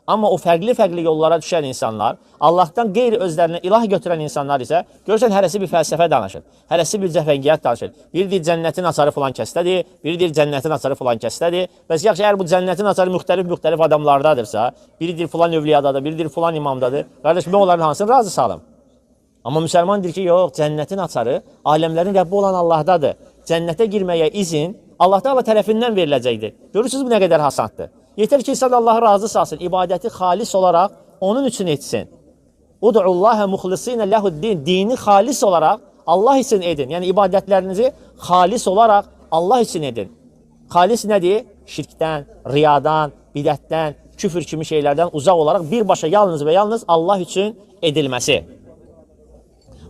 Amma o fərqli-fərqli yollara düşən insanlar, Allahdan qeyri özlərinə ilah götürən insanlar isə, görürsən hərəsi bir fəlsəfə danışır, hərəsi bir cəfəngiyat danışır. Biri deyir cənnətin açarı filan kəsdədir, biri deyir cənnətin açarı filan kəsdədir. Bəs yaxşı, əgər bu cənnətin açarı müxtəlif-müxtəlif adamlardadırsa, biri deyir filan övliyadadır, biri deyir filan imamdadır. Qardaş, mən onların hansını razı salım? Amma müsəlman deyir ki, yox, cənnətin açarı aləmlərin Rəbbi olan Allahdadır. Cənnətə girməyə izin Allah Teala tərəfindən veriləcəkdir. Görürsünüz bu nə qədər asandır. Yetər ki, insan Allahı razı salsın, ibadəti xalis olaraq onun üçün etsin. Ud'ullaha muxlisinə lehu'd-din. Dini xalis olaraq Allah üçün edin. Yəni ibadətlərinizi xalis olaraq Allah üçün edin. Xalis nədir? Şirkdən, riyadan, bidətdən, küfür kimi şeylərdən uzaq olaraq birbaşa yalnız və yalnız Allah üçün edilməsi.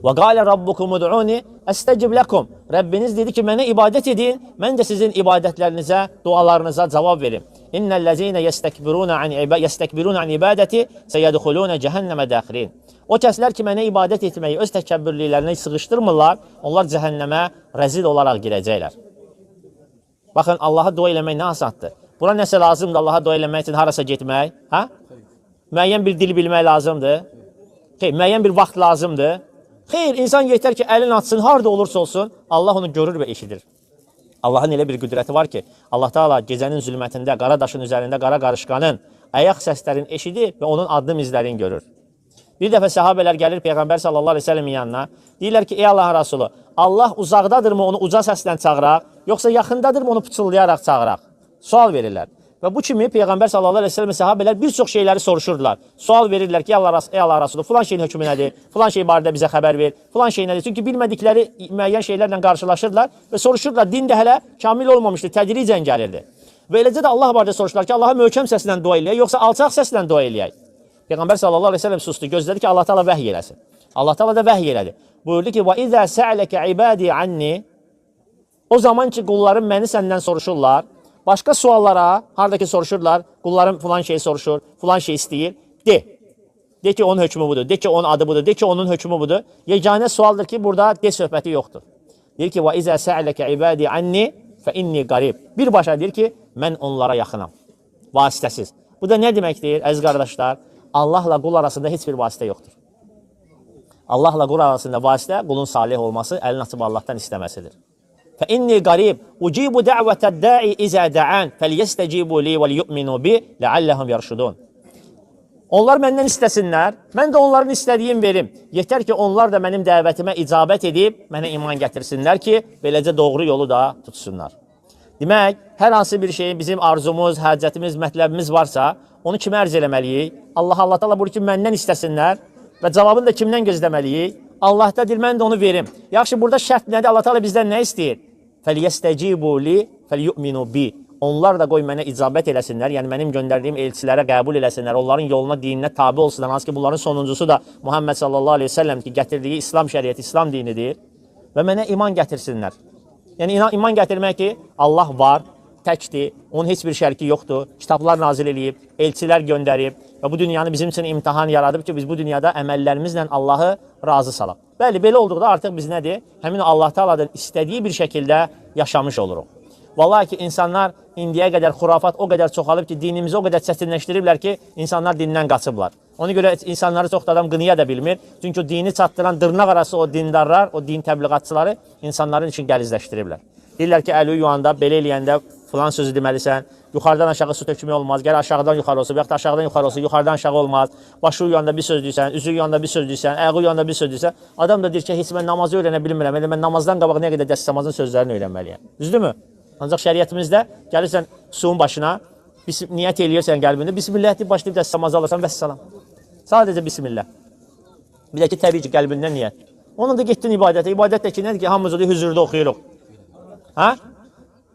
Və qalə rabbukum ud'uni əstəcib lekum. Rəbbiniz dedi ki, mənə ibadət edin, mən də sizin ibadətlərinizə, dualarınıza cavab verim. İnnellezîne yestekbirûne an ibadeti seyedhulûne cehenneme dâxirin. O kəslər ki, mənə ibadət etməyi öz təkəbbürlüklərinə sığışdırmırlar, onlar cəhənnəmə rəzil olaraq girəcəklər. Baxın, Allaha dua eləmək nə asandır. Bura nəsə lazımdır Allaha dua eləmək üçün harasa getmək, hə? Müəyyən bir dil bilmək lazımdır. Xeyr, müəyyən bir vaxt lazımdır. Xeyr, insan yetər ki, əlini atsın, harda olursa olsun, Allah onu görür və eşidir. Allahın elə bir qüdrəti var ki, Allah Teala gecənin zülmətində, qara daşın üzərində qara qarışqanın ayaq səslərini eşidir və onun addım izlərini görür. Bir dəfə səhabələr gəlir Peyğəmbər sallallahu əleyhi və səlləmin yanına. Deyirlər ki, ey Allahın Rəsulu, Allah uzaqdadırmı onu uca səslə çağıraq, yoxsa yaxındadırmı onu pıçıldayaraq çağıraq? Sual verirlər. Və bu kimi Peyğəmbər sallallahu əleyhi və səlləm səhabələr bir çox şeyləri soruşurdular. Sual verirlər ki, ey Allah Rəsulu, filan şeyin hökmü nədir? Filan şey barədə bizə xəbər ver. Filan şey nədir? Çünki bilmədikləri müəyyən şeylərlə qarşılaşırdılar və soruşurdular. Din də hələ kamil olmamışdı, tədricən gəlirdi. Və eləcə də Allah barədə soruşdular ki, Allaha möhkəm səslə dua eləyək, yoxsa alçaq səslə dua eləyək? Peyğəmbər sallallahu əleyhi və səlləm sustu, gözlədi ki, Allah Taala vəhy eləsin. Allah Taala da vəhy elədi. Buyurdu ki: "Və izə sa'alaka ibadi anni" O zaman ki qullarım məni səndən soruşurlar, başqa suallara, haradakı soruşurlar, qullarım filan şey soruşur, filan şey istəyir, de. De ki onun hökmü budur, de ki onun adı budur, de ki onun hökmü budur. Yeganə sualdır ki, burada de söhbəti yoxdur. Deyir ki: "Və izə sa'alaka ibadi anni fe inni qarib." Birbaşa deyir ki, mən onlara yaxınam. Vasitəsiz. Bu da nə deməkdir, əziz qardaşlar? Allahla qul arasında heç bir vasitə yoxdur. Allahla qul arasında vasitə qulun salih olması, əlini açıb Allahdan istəməsidir. Fe inni qarib ucibu da'vətəd da'i izə da'an felyestecibu li vel yu'minu bi leallehum yerşudun. Onlar məndən istəsinlər, mən də onların istədiyim verim. Yetər ki, onlar da mənim dəvətimə icabət edib mənə iman gətirsinlər ki, beləcə doğru yolu da tutsunlar. Demək, hər hansı bir şeyin bizim arzumuz, hacətimiz, mətləbimiz varsa, onu kimə ərz eləməliyik? Allah. Allah Taala buyurur ki, məndən istəsinlər və cavabını da kimdən gözləməliyik? Allahda deyir, mən də onu verim. Yaxşı, burada şərt nədir? Allah Taala bizdən nə istəyir? Felyestecibu li felyu'minu bi. Onlar da qoy mənə icabət eləsinlər, yəni mənim göndərdiyim elçilərə qəbul eləsinlər, onların yoluna, dininə tabi olsunlar. Hansı ki, bunların sonuncusu da Muhammed sallallahu aleyhi ve sellem ki, gətirdiyi İslam şəriəti, İslam dinidir və mənə iman gətirsinlər. Yəni iman gətirmək ki, Allah var, təkdir, onun heç bir şəriki yoxdur, kitablar nazil eləyib, elçilər göndərib və bu dünyanı bizim üçün imtahan yaradıb ki, biz bu dünyada əməllərimizlə Allahı razı salaq. Bəli, belə olduqda artıq biz nədir? Həmin o Allah Taala'dan istədiyi bir şəkildə yaşamış oluruq. Vallahi ki, insanlar indiyə qədər xurafat o qədər çoxalıb ki, dinimizi o qədər çətinləşdiriblər ki, insanlar dindən qaçıblar. Ona görə insanları çox da adam qınaya da bilmir. Çünki o dini çatdıran dırnaq arası o dindarlar, o din təbliğatçıları insanların üçün gəlizləşdiriblər. Deyirlər ki, əli yuyanda, belə eləyəndə filan sözü deməlisən, yuxarıdan aşağı su tökmək olmaz, gəl aşağıdan yuxarı olsun, və yaxud da aşağıdan yuxarı olsun, yuxarıdan aşağı olmaz. Başı yuyanda bir söz deyirsən, üzü yuyanda bir söz deyirsən, ayağı yuyanda bir söz deyirsən. Adam da deyir ki, heç mən namazı öyrənə bilmirəm. Elə mən namazdan qabaq nə qədər dəstəmazın sözlərini öyrənməliyəm. Düzdürmü? Ancaq şəriətimizdə gəlirsən suyun başına, niyyət eləyirsən qəlbində, Bismillah deyib başlayıb dəstəmazı alırsan, vəssalam. Sadəcə Bismillah. Bir də ki, təbii ki, qəlbindən niyyət. Onun da getdin ibadətə. İbadət də ki, nədir ki, hamımız orada hüzurda oxuyuruq. Ha?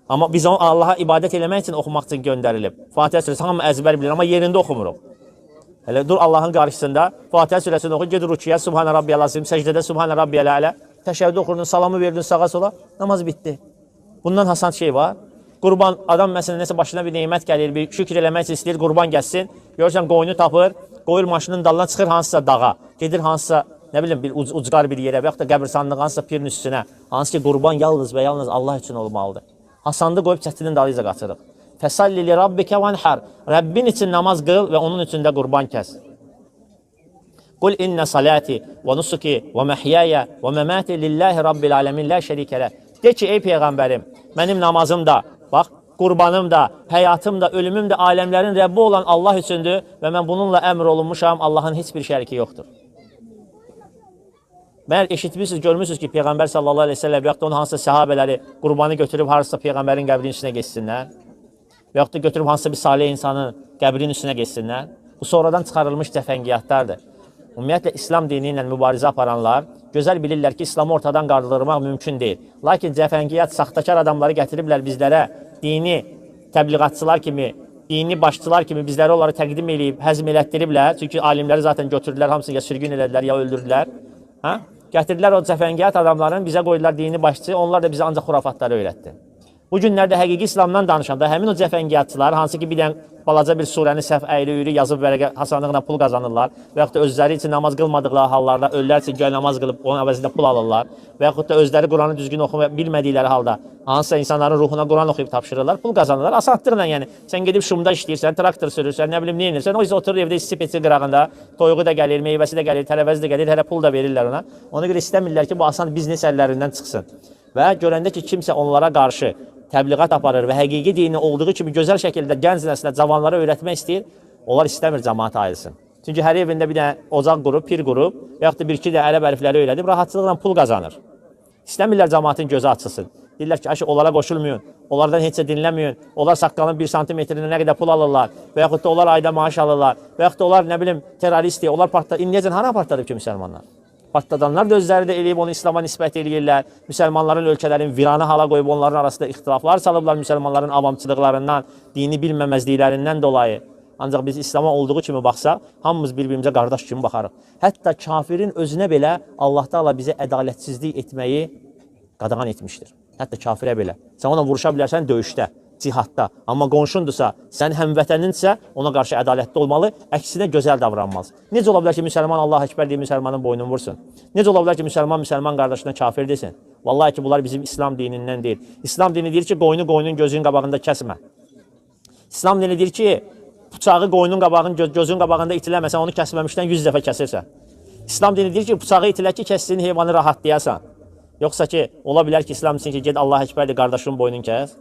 Amma biz onu Allaha ibadət eləmək üçün oxumaq üçün göndərilib. Fatihə surəsi hamı əzbər bilir, amma yerində oxumuruq. Hələ dur Allahın qarşısında Fatihə surəsini oxu, get rüküyə, Subhane Rabbiyal Azim, səcdədə Subhane Rabbiyal Ələ, təşəhhüd oxurdun, salamı verdin sağa sola, namaz bitdi. Bundan hasan şey var. Qurban, adam məsələn nəsə başına bir nemət gəlir, bir şükür eləmək üçün istəyir, qurban kəssin. Görürsən qoyunu tapır, qoyur maşının dalına, çıxır hansısa dağa, gedir hansısa nə bilim bir ucqar bir yerə və yaxud da qəbirstanlığa, hansısa pirin üstünə. Hansı ki qurban yalnız və yalnız Allah üçün olmalıdır. Hasandı qoyub çətinin dalıyca qaçırıq. Fəsalli li rabbikə vənhar. Rəbbin üçün namaz qıl və onun üçün də qurban kəs. Qul innə salati və nusuki və məhyaya və məmati lillahi rabbil aləmin la şərikə ləh. De ki, ey peyğəmbərim, mənim namazım da, bax, qurbanım da, həyatım da, ölümüm də aləmlərin Rəbbi olan Allah üçündür və mən bununla əmr olunmuşam, Allahın heç bir şəriki yoxdur. Məyər eşitmişsiniz, görmüşsünüz ki, Peyğəmbər sallallahu aleyhi ve sellem və yaxud da onun hansısa səhabələri qurbanı götürüb hansısa Peyğəmbərin qəbrinin üstünə getsinlər və yaxud da götürüb hansısa bir salih insanın qəbrinin üstünə getsinlər. Bu sonradan çıxarılmış cəfəngiyatlardır. Ümumiyyətlə, İslam dini ilə mübarizə aparanlar gözəl bilirlər ki, İslamı ortadan qaldırmaq mümkün deyil. Lakin cəfəngiyat, saxtakar adamları gətiriblər bizlərə dini təbliğatçılar kimi, dini başçılar kimi bizlərə onları təqdim eləyib, həzm elətdiriblər. Çünki alimləri zaten götürdülər, hamısını ya sürgün elədilər, ya öldürdülər. Ha? Gətirdilər o cəfəngiyat adamların, bizə qoydular dini başçı, onlar da bizə ancaq xurafatları öyrətdi. Bu günlərdə həqiqi İslamdan danışanda həmin o cəfəngiyatçılar, hansı ki bir dənə balaca bir surəni səhv əyri-üyrü yazıb vərəqə asanlıqla pul qazanırlar və yaxud da özləri üçün namaz qılmadıqları hallarda ölülər üçün güya namaz qılıb onun əvəzində pul alırlar və yaxud da özləri Quranı düzgün oxuma bilmədikləri halda hansısa insanların ruhuna Quran oxuyub tapşırırlar, pul qazanırlar. Asanlıqla yəni sən gedib şumda işləyirsən, traktor sürürsən, nə bilim nə edirsən, o isə oturur evdə isti peçin qırağında, toyuğu da gəlir, meyvəsi də gəlir, tərəvəzi də gəlir, hələ pul da verirlər ona. Ona görə istəmirlər ki, bu asan biznes əllərindən çıxsın. Və görəndə ki, kimsə onlara qarşı təbliğat aparır və həqiqi dini olduğu kimi gözəl şəkildə gənc nəslə, cavanlara öyrətmək istəyir, onlar istəmir cəmaat ayrılsın. Çünki hər evində bir dənə ocaq qurub, pir qurub və yaxud da bir-iki də ərəb hərfləri öyrədib, rahatçılıqla pul qazanır. İstəmirlər cəmaatın gözü açılsın. Deyirlər ki, ayşə, onlara qoşulmayın, onlardan heç nə dinləməyin, onlar saqqalın 1 santimetrində nə qədər pul alırlar və yaxud da onlar ayda maaş alırlar və yaxud da onlar, nə bilim, terroristdir, onlar partlar. İndiyəcən hara partladıb ki, müsəlmanlar? Partladanlar da özləri də eləyib, onu İslama nisbət eləyirlər. Müsəlmanların ölkələrin viranı hala qoyub, onların arasında ixtilaflar salıblar müsəlmanların avamçılıqlarından, dini bilməməzliklərindən dolayı. Ancaq biz İslama olduğu kimi baxsaq, hamımız bir-birimizə qardaş kimi baxarıq. Hətta kafirin özünə belə Allah Teala bizə ədalətsizlik etməyi qadağan etmişdir. Hətta kafirə belə. Sən ona vuruşa bilərsən döyüşdə, cihadda. Amma qonşundursa, sən həmvətəninsə, ona qarşı ədalətli olmalı, əksinə gözəl davranmalı. Necə ola bilər ki, müsəlman Allah Əkbər deyə müsəlmanın boynunu vursun? Necə ola bilər ki, müsəlman müsəlman qardaşına kafir desin? Vallahi ki, bunlar bizim İslam dinindən deyil. İslam dini deyir ki, qoyunu qoyunun gözünün qabağında kəsmə. İslam dini deyir ki, bıçağı qoyunun qabağın, gözünün qabağında itiləməsən, onu kəsməmişdən 100 dəfə kəsirsən. İslam dini deyir ki, bıçağı itilə ki, kəsdiyin heyvanı rahatlayasan. Yoxsa ki, ola bilər ki, İslam desin ki, get Allah Əkbərdir, qardaşının boynunu kəs.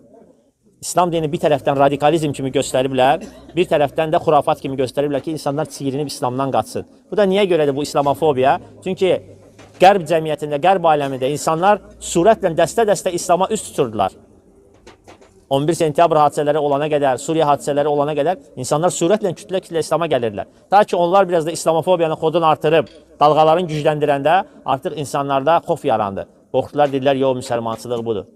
İslam dini bir tərəfdən radikalizm kimi göstəriblər, bir tərəfdən də xurafat kimi göstəriblər ki, insanlar çiğrinib İslamdan qaçsın. Bu da niyə görədir bu İslamofobiya? Çünki Qərb cəmiyyətində, Qərb aləmində insanlar sürətlə dəstə-dəstə İslama üst tuturdular. 11 sentyabr hadisələri olana qədər, Suriya hadisələri olana qədər insanlar sürətlə kütlə-kütlə İslama gəlirdilər. Ta ki onlar biraz da İslamofobiyanın xodunu artırıb, dalğalarını gücləndirəndə artıq insanlarda xof yarandı. Qorxdular, dedilər, yox, müsəlmançılıq budur.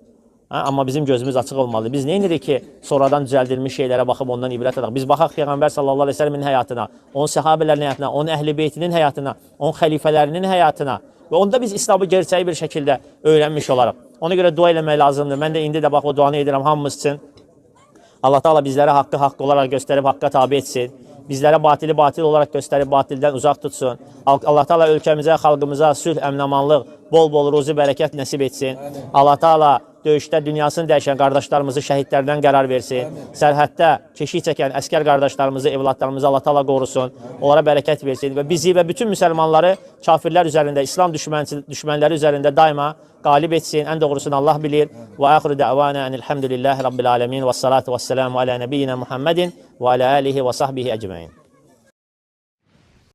Hə, amma bizim gözümüz açıq olmalıdır. Biz nə edirik ki, sonradan düzəldilmiş şeylərə baxıb ondan ibrət alaq? Biz baxaq Peyğəmbər sallallahu əleyhi və səlləmin həyatına, onun səhabələrinin həyatına, onun əhl-i beytinin həyatına, onun xəlifələrinin həyatına və onda biz İslamı gerçəyi bir şəkildə öyrənmiş olarıq. Ona görə dua eləmək lazımdır. Mən də indi də bax o duanı edirəm hamımız üçün. Allah Teala bizlərə haqqı haqq olaraq göstərib haqqa tabi etsin. Bizlərə batili batil olaraq göstərib batildən uzaq tutsun. Allah Teala ölkəmizə, xalqımıza sülh, əmnamanlıq, bol-bol ruzi, bərəkət nəsib etsin. Allah Teala döyüşdə dünyasını dəyişən qardaşlarımızı şəhidlərdən qərar versin. Amin. Sərhəddə keşik çəkən əskər qardaşlarımızı, evladlarımızı Allah Teala qorusun. Onlara bərəkət versin və bizi və bütün müsəlmanları kafirlər üzərində, İslam düşmənləri üzərində daima qalib etsin. Ən doğrusunu Allah bilir. Və axiru da'vana enilhamdülillahi rabbil alamin və salatu vesselamu ala nəbiyyina Muhammedin və ala alihi və sahbihi ecmaîn.